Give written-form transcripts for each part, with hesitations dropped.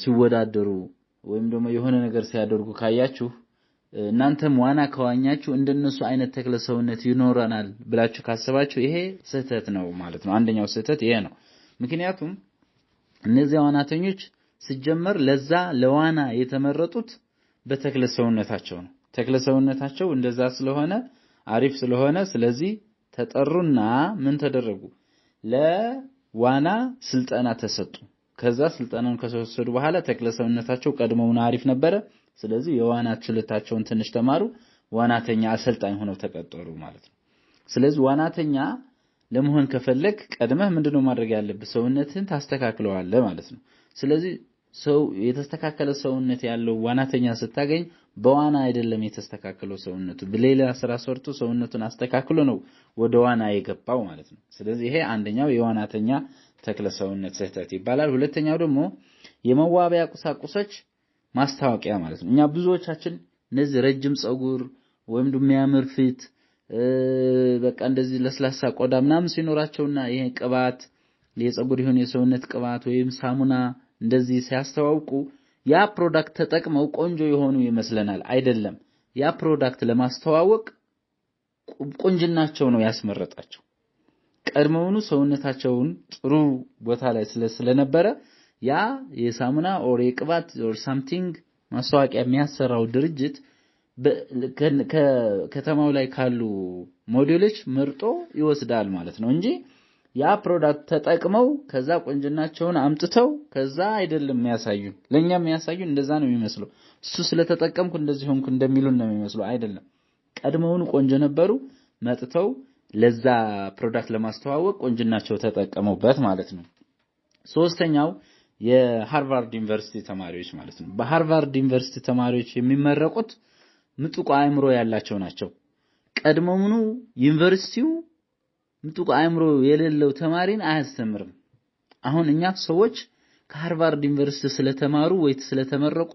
ሲወዳደሩ ወይም ደግሞ የሆነ ነገር ሲያደርጉ ካያችሁ፣ እናንተም ዋና ከዋኛችሁ እንደነሱ አይነት ተክለ ሰውነት ይኖረናል ብላችሁ ካሰባችሁ ይሄ ስህተት ነው ማለት ነው። አንደኛው ስህተት ይሄ ነው። ምክንያቱም እነዚያ ዋናተኞች ሲጀመር ለዛ ለዋና የተመረጡት በተክለ ሰውነታቸው ነው። ተክለ ሰውነታቸው እንደዛ ስለሆነ፣ አሪፍ ስለሆነ፣ ስለዚህ ተጠሩና ምን ተደረጉ? ለዋና ስልጠና ተሰጡ። ከዛ ስልጠናውን ከወሰዱ በኋላ ተክለ ሰውነታቸው ቀድሞውን አሪፍ ነበረ። ስለዚህ የዋና ችሎታቸውን ትንሽ ተማሩ፣ ዋናተኛ አሰልጣኝ ሆነው ተቀጠሩ ማለት ነው። ስለዚህ ዋናተኛ ለመሆን ከፈለግ ቀድመህ ምንድነው ማድረግ ያለብህ? ሰውነትህን ታስተካክለዋለህ ማለት ነው። ስለዚህ ሰው የተስተካከለ ሰውነት ያለው ዋናተኛ ስታገኝ በዋና አይደለም የተስተካከለው ሰውነቱ፣ በሌላ ስራ ሰርቶ ሰውነቱን አስተካክሎ ነው ወደ ዋና የገባው ማለት ነው። ስለዚህ ይሄ አንደኛው የዋናተኛ ተክለ ሰውነት ስህተት ይባላል። ሁለተኛው ደግሞ የመዋቢያ ቁሳቁሶች ማስታወቂያ ማለት ነው። እኛ ብዙዎቻችን እነዚህ ረጅም ፀጉር ወይም ደግሞ የሚያምር ፊት፣ በቃ እንደዚህ ለስላሳ ቆዳ ምናምን ሲኖራቸውና ይሄ ቅባት፣ የፀጉር ይሁን የሰውነት ቅባት ወይም ሳሙና እንደዚህ ሲያስተዋውቁ ያ product ተጠቅመው ቆንጆ የሆኑ ይመስለናል። አይደለም። ያ product ለማስተዋወቅ ቁንጅናቸው ነው ያስመረጣቸው። ቀድሞውኑ ሰውነታቸውን ጥሩ ቦታ ላይ ስለነበረ ያ የሳሙና or የቅባት or something ማስታወቂያ የሚያሰራው ድርጅት ከተማው ላይ ካሉ ሞዴሎች መርጦ ይወስዳል ማለት ነው እንጂ ያ product ተጠቅመው ከዛ ቁንጅናቸውን አምጥተው ከዛ አይደለም የሚያሳዩን። ለኛ የሚያሳዩን እንደዛ ነው የሚመስለው። እሱ ስለተጠቀምኩ እንደዚህ ሆንኩ እንደሚሉን ነው የሚመስለው። አይደለም። ቀድመውኑ ቆንጆ ነበሩ። መጥተው ለዛ product ለማስተዋወቅ ቁንጅናቸው ተጠቀሙበት ማለት ነው። ሶስተኛው የሃርቫርድ ዩኒቨርሲቲ ተማሪዎች ማለት ነው። በሃርቫርድ ዩኒቨርሲቲ ተማሪዎች የሚመረቁት ምጡቅ አእምሮ ያላቸው ናቸው። ቀድሞውኑ ዩኒቨርሲቲው ምጡቅ አእምሮ የሌለው ተማሪን አያስተምርም። አሁን እኛ ሰዎች ከሃርቫርድ ዩኒቨርሲቲ ስለተማሩ ወይ ስለተመረቁ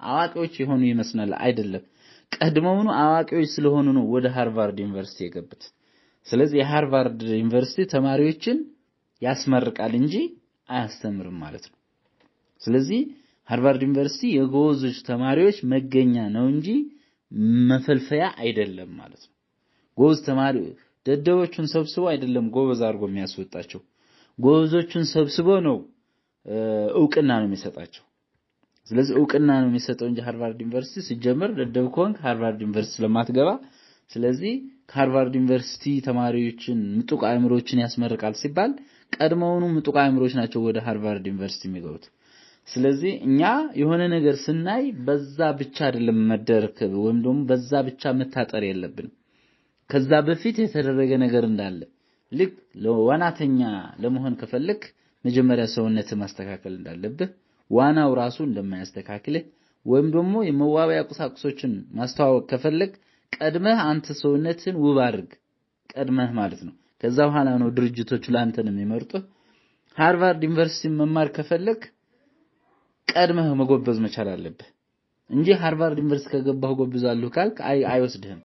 አዋቂዎች የሆኑ ይመስላል። አይደለም። ቀድሞውኑ አዋቂዎች ስለሆኑ ነው ወደ ሃርቫርድ ዩኒቨርሲቲ የገቡት። ስለዚህ የሃርቫርድ ዩኒቨርሲቲ ተማሪዎችን ያስመርቃል እንጂ አያስተምርም ማለት ነው። ስለዚህ ሃርቫርድ ዩኒቨርሲቲ የጎበዞች ተማሪዎች መገኛ ነው እንጂ መፈልፈያ አይደለም ማለት ነው። ጎበዝ ተማሪ ደደቦቹን ሰብስቦ አይደለም ጎበዝ አድርጎ የሚያስወጣቸው። ጎበዞቹን ሰብስቦ ነው እውቅና ነው የሚሰጣቸው። ስለዚህ እውቅና ነው የሚሰጠው እንጂ ሃርቫርድ ዩኒቨርሲቲ ሲጀመር ደደብ ከሆንክ ሃርቫርድ ዩኒቨርሲቲ ስለማትገባ፣ ስለዚህ ከሃርቫርድ ዩኒቨርሲቲ ተማሪዎችን ምጡቅ አእምሮችን ያስመርቃል ሲባል ቀድሞውኑ ምጡቅ አእምሮች ናቸው ወደ ሃርቫርድ ዩኒቨርሲቲ የሚገቡት። ስለዚህ እኛ የሆነ ነገር ስናይ በዛ ብቻ አይደለም መደረክ ወይም ደግሞ በዛ ብቻ መታጠር የለብንም። ከዛ በፊት የተደረገ ነገር እንዳለ፣ ልክ ለዋናተኛ ለመሆን ከፈለክ መጀመሪያ ሰውነትህ ማስተካከል እንዳለብህ፣ ዋናው ራሱ እንደማያስተካክልህ፣ ወይም ደግሞ የመዋቢያ ቁሳቁሶችን ማስተዋወቅ ከፈለክ ቀድመህ አንተ ሰውነትህን ውብ አድርግ፣ ቀድመህ ማለት ነው። ከዛ በኋላ ነው ድርጅቶቹ ላንተን የሚመርጡህ። ሃርቫርድ ዩኒቨርሲቲ መማር ከፈለክ ቀድመህ መጎበዝ መቻል አለብህ እንጂ ሃርቫርድ ዩኒቨርሲቲ ከገባሁ ጎብዛለሁ ካልክ አይወስድህም።